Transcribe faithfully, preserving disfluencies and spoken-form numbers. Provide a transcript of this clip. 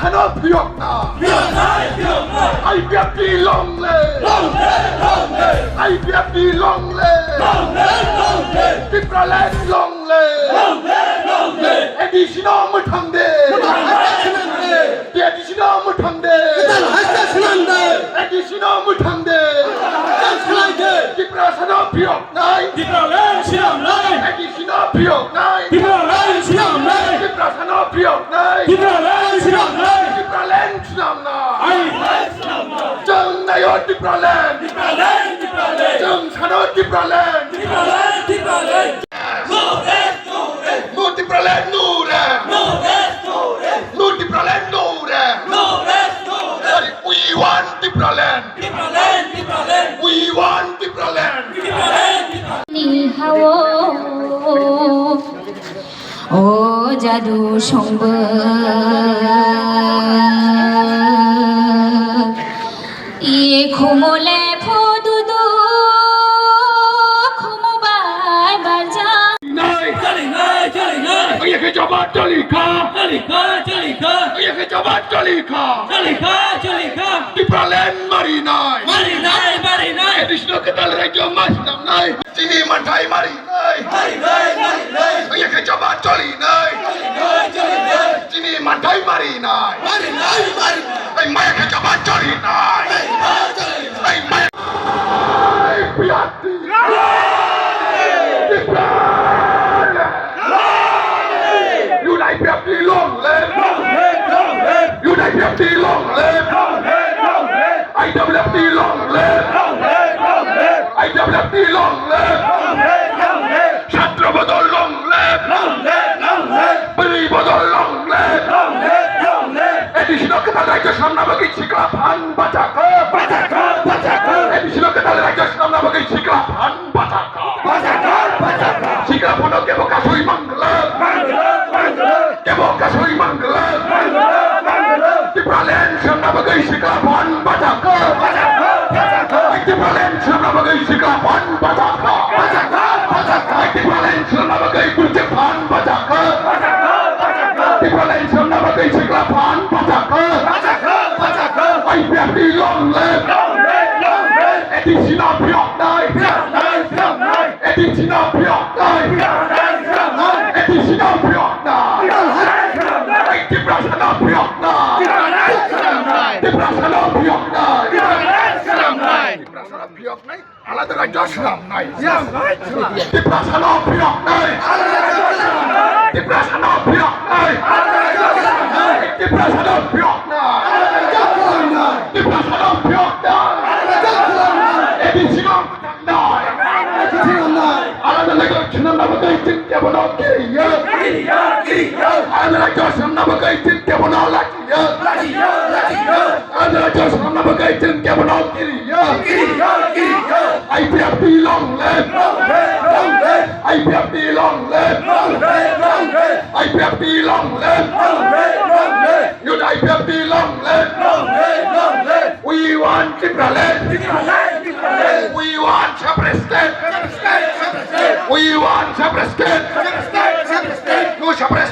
Hano phiyokna. I P F T long live. I P F T long live. Tipraland long live. A D C no mwthang de. A D C no mwthang de. A D C no mwthang de. Tiprasano phiyoknai. Tipraland swnamnai. A D C no phiyoknai. Tipraland swnamnai. Tiprasano phiyoknai. Tipraland swnamnai. Tipraland swnamnai. Ai. Chwng naio Tipraland. Tipraland, Tipraland. Chwng sano Tipraland. Tipraland, Tipraland. No rest, no rest. No Tipraland, no rest. No rest, no rest. No Tipraland, no rest. No rest, no rest. We want Tipraland. Tipraland, Tipraland. We want Tipraland. Tipraland, Tipraland. Ni hao, o jadu songbo. Iye khumule phodudu, khumu bai barja. Nai. Chali nai, chali nai. Iye khe jawab chali kha. Chali kha, chali kha. Iye khe jawab chali kha. Chali kha, chali kha. Tipraland mari nai. Mari nai, mari nai. Additional kwtal rajyo mas nam nai. Chini manthai mari nai. Mari nai, mari nai. Iye khe jawab chali nai. Chali nai, chali nai. Chini manthai mari nai. Mari nai, mari nai. Ai maya khe jawab chali nai. Chali nai, chali nai. Ai maya. Ai piyati. Unite P F T long live. Unite P F T long live. I W F T long live. I W F T long live. Chhatro bodol long live. Bwrwi bodol long live. A D C no kwtal rajyo swnamna bagwi sikla phan bachakha. Bachakha, bachakha. A D C no kwtal rajyo swnamna bagwi sikla phan bachakha. Bachakha, bachakha. Sikla phano kebo kasui mangla. Mangla, mangla. Kebo kasui mangla. Mangla, mangla. Tipraland swnamna bagwi sikla phan bachakha. Bachakha, bachakha. Tipraland swnamna bagwi sikla phan bachakha. Bachakha, bachakha. Tipraland swnamna bagwi burjak phan bachakha. Bachakha, bachakha. Tipraland swnamna bagwi sikla phan bachakha. Bachakha, bachakha. I P F T long live. Long live, long live. A D C no phiyoknai. Phiyoknai, phiyoknai. A D C no phiyoknai. Phiyoknai, phiyoknai. A D C no phiyoknai. Phiyoknai, phiyoknai. Tiprasa no phiyoknai. Phiyoknai, phiyoknai. Tiprasa no phiyoknai. Phiyoknai, phiyoknai. Tiprasa no phiyoknai. Alada rajyo swnamnai. Tiprasano phiyoknai. Tiprasano phiyoknai. Tiprasano phiyoknai. Tiprasano phiyoknai. A D C no mwthangnai. Alada rajyo swnamna bagwi chwng kebono kiriya. Alada rajyo swnamna bagwi chwng kebono lachiya. Lachiya, lachiya. Alada rajyo swnamna bagwi chwng kebono kiriya. Kiriya, kiriya. I P F T long live. Long live, long live. I P F T long live. Long live, long live. I P F T long live. Long live, long live. Youth I P F T long live. Long live, long live. We want Tipraland. Tipraland, Tipraland. We want separate state. Separate state, separate state. We want separate state. Separate state, separate state. No separate